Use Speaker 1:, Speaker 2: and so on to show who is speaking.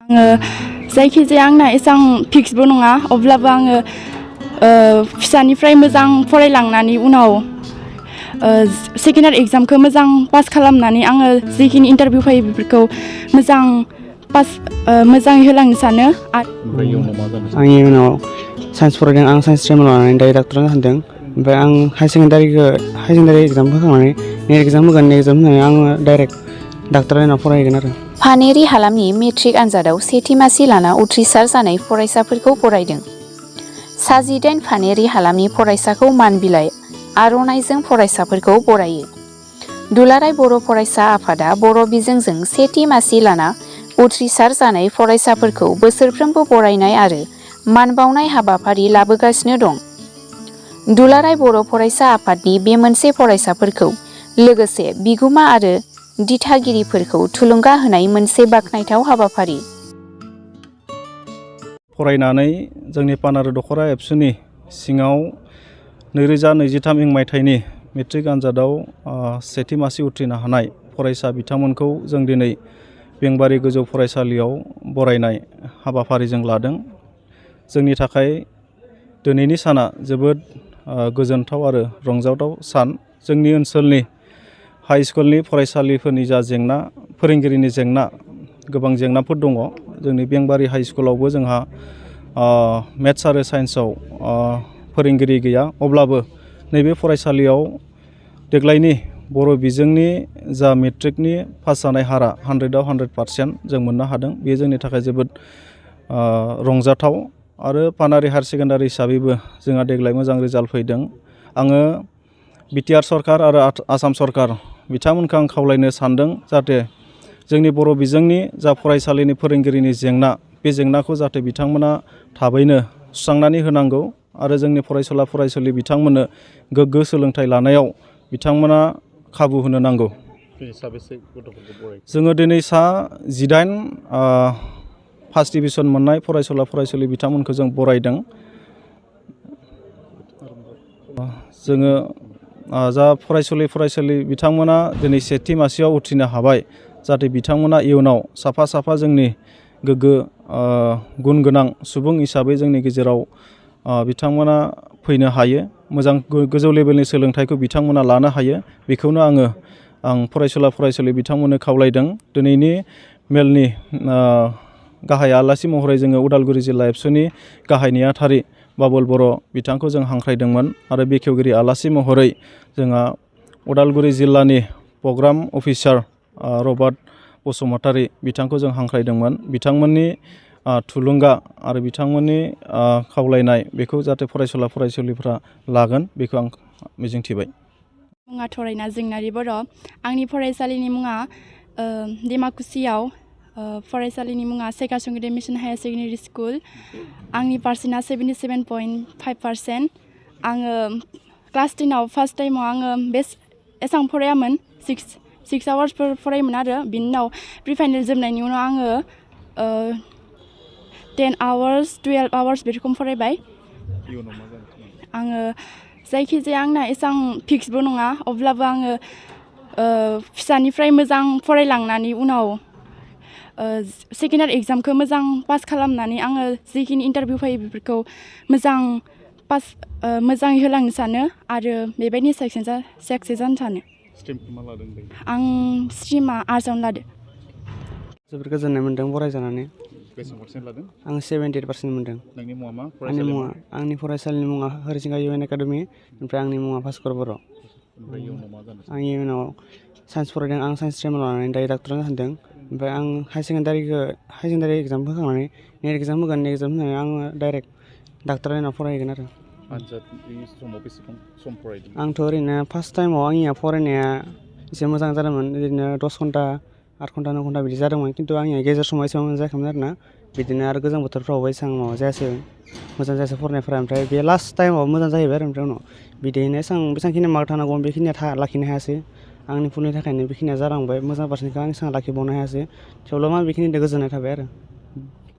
Speaker 1: जायखिजाया आंना एसां फिक्सबो नङा अब्लाबो आङो फिसानिफ्राय मोजां फरायलांनानै उनाव सेकेन्ड इयार एग्जामखौ मोजां पास खालामनानै आङो जिखिनि इन्टारभिउ फैयो बेफोरखौ मोजां मोजाङै होलांनो सानो।
Speaker 2: आंनि उनाव साइन्स फरायदों, आं साइन्स स्ट्रिम लानानै दायो डाक्टर जानो सानदों। ओमफ्राय आं हायार सेकेन्डारि एग्जाम होखांनानै नेट एग्जाम होगोन, नेट एग्जाम होनानै आङो डाइरेक्ट डाक्टर लाइनाव फरायहैगोन आरो।
Speaker 3: पानेरि हालामनि मेट्रिक आनजादाव सेथि मासि लाना उथ्रिसार जानाय फरायसाफोरखौ बरायदों। सा18 पानेरि हालामनि फरायसाखौ मान बिलाइ आर'नाइजों फरायसाफोरखौ बरायो। दुलाराय बर' फरायसा आफादा बर' बिजोंजों सेथि मासि लाना उथ्रिसार जानाय फरायसाफोरखौ बोसोरफ्रोमबो बरायनाय आरो मान बावनाय हाबाफारि लाबोगासिनो दं। दुलाराय बर' फरायसा आफादनि बे मोनसे फरायसाफोरखौ लोगोसे बिगुमा आरो दिथागिरिफोरखौ थुलुंगा होनाय मोनसे बाख्नायथाव हाबाफारि।
Speaker 4: फरायनानै जोंनि पानेरि दख'रा एबसुनि सिङाव 2023 मायथाइनि मेट्रिक आनजादाव सेथि मासि उथ्रिनो हानाय फरायसा बिथांमोनखौ जों दिनै बेंबारि गोजौ फरायसालियाव बरायनाय हाबाफारिजों लादों। जोंनि थाखाय दिनैनि साना जोबोद गोजोनथाव आरो रंजाथाव सान। जोंनि ओनसोलनि हाइ स्कुलनि फरायसालिफोरनि जा जेंना, फोरोंगिरिनि जेंना, गोबां जेंनाफोर दङ। जोंनि बेंबारि हाइ स्कुलावबो जोंहा मेथ्स आरो साइन्सआव फोरोंगिरि गैया। अब्लाबो नैबे फरायसालियाव देग्लायनि बर' बिजोंनि जा मेट्रिकनि पास जानाय हारा 100आव 100% जों मोननो हादों। बेयो जोंनि थाखाय जोबोद रंजाथाव आरो पानेरि हायार सेकेन्डारि हिसाबैबो जोंहा देग्लाय मोजां रिजाल्ट फैदों। आङो बिटिआर सरकार आरो आसाम सरकार बिथांमोनखौ आं खावलायनो सानदों जाहाथे जोंनि बर' बिजोंनि जा फरायसालिनि फोरोंगिरिनि जेंना, बे जेंनाखौ जाहाथे बिथांमोना थाबैनो सुस्रांनानै होनांगौ आरो जोंनि फरायसुला फरायसुलि बिथांमोननो गोग्गो सोलोंथाइ लानायाव बिथांमोना खाबु होनो नांगौ। जोङो दिनै सा18 फार्स्ट डिभिजन मोननाय फरायसुला फरायसुलि बिथांमोनखौ जों बरायदों। जोङो जा फरायसुलि बिथांमोना दिनै सेथि मासियाव उथ्रिनो हाबाय, जाहाथे बिथांमोना इयुनाव साफा जोंनि गोग्गो गुन गोनां सुबुं हिसाबै जोंनि गेजेराव बिथांमोना फैनो हायो, मोजां गोजौ लेभेलनि सोलोंथाइखौ बिथांमोना लानो हायो। बेखौनो आं फरायसुला फरायसुलि बिथांमोननो खावलायदों। दिनैनि मेलनि गाहाय आलासि महरै जोङो उदालगुरि जिल्ला एबसुनि गाहाय नेहाथारि बाबुल बर' बिथांखौ जों हांख्रायदोंमोन आरो बेखेवगिरि आलासि महरै जोंहा उदालगुरि जिल्लानि प्रग्राम अफिसार रबार्ट बसुमतारी बिथांखौ जों हांख्रायदोंमोन। बिथांमोननि थुलुंगा आरो बिथांमोननि खावलायनाय बेखौ जाहाथे फरायसुला फरायसुलिफ्रा लागोन, बेखौ आं मिजिंथिबाय।
Speaker 1: मुङा थरायना जोंनारि बर'। आंनि फरायसालिनि मुङा डिमाकुसियाव, फरायसालिनि मुङा सेकासंगिरि मिसन हायार सेकेन्डारि स्कुल। आंनि पार्सेन्टआ 77.5%। आङो क्लास 10आव फार्स्ट टाइमाव आङो एसां फरायामोन, 6 आवार्सफोर फरायोमोन आरो बिनि उनाव प्रि फाइनेल जोबनायनि उनाव आङो 10 आवार्स 12 आवार्स बे रोखोम फरायबाय। आङो जायखिजाया आंना एसां फिक्सबो नङा अब्लाबो आङो फिसानिफ्राय मोजां फरायलांनानै उनाव सेकेन्ड इयार एग्जामखौ मोजां पास खालामनानै आङो जिखिनि इन्टारभिउ फैयो बेफोरखौ मोजाङै होलांनो सानो आरो बेबायदिनो साक्सेस जानो सानो। आं स्ट्रिमा आर्ट्सआवनो लादो।
Speaker 2: जोबोद गोजोननाय मोन्दों फरायजानानै।
Speaker 4: बेसेबां पार्सेन्ट लादों?
Speaker 2: आं 78% मोन्दों।
Speaker 4: नोंनि मुङा मा?
Speaker 2: आंनि फरायसालिनि मुङा हरिसिंगा इउ एन एकाडेमि, ओमफ्राय आंनि मुङा भास्कर बर'। आं इयुनाव साइन्स फरायदों, आं साइन्स स्ट्रिम लानानै दायो डाक्टर जानो सानदों। ओमफ्राय आं हायार सेकेन्डारि एग्जाम होखांनानै नेट एग्जाम होगोन, नेट एग्जाम होनानै आङो डाइरेक्ट डाक्टर लाइनाव फरायहैगोन आरो। आंथ' ओरैनो फार्स्ट टाइमाव आंनिया फरायनाया एसे मोजां जादोंमोन, ओरैनो 10 घन्टा 8 घन्टा 9 घन्टा बिदि जादोंमोन। खिन्थु आंनिया गेजेर समाव एसेबां मोजां जायाखैमोन आरोना। बिदिनो आरो गोजां बोथोरफ्रावबो एसेबां माबा जायासै, मोजां जायासै फरायनायफोरा। ओमफ्राय बे लास्ट टाइमाव मोजां जाहैबाय आरो ओमफ्राय उनाव बिदिनो बेसेबांखिनि मार्क थानांगौ बेखिनिया लाखिनो हायासै। आंनि भुलनि थाखायनो बेखिनिया जालांबाय, मोजां पार्सेन्टखौ आं एसेबां लाखिबावनो हायासै। थेवब्लाबो आं बेखिनिजों गोजोननाय थाबाय आरो।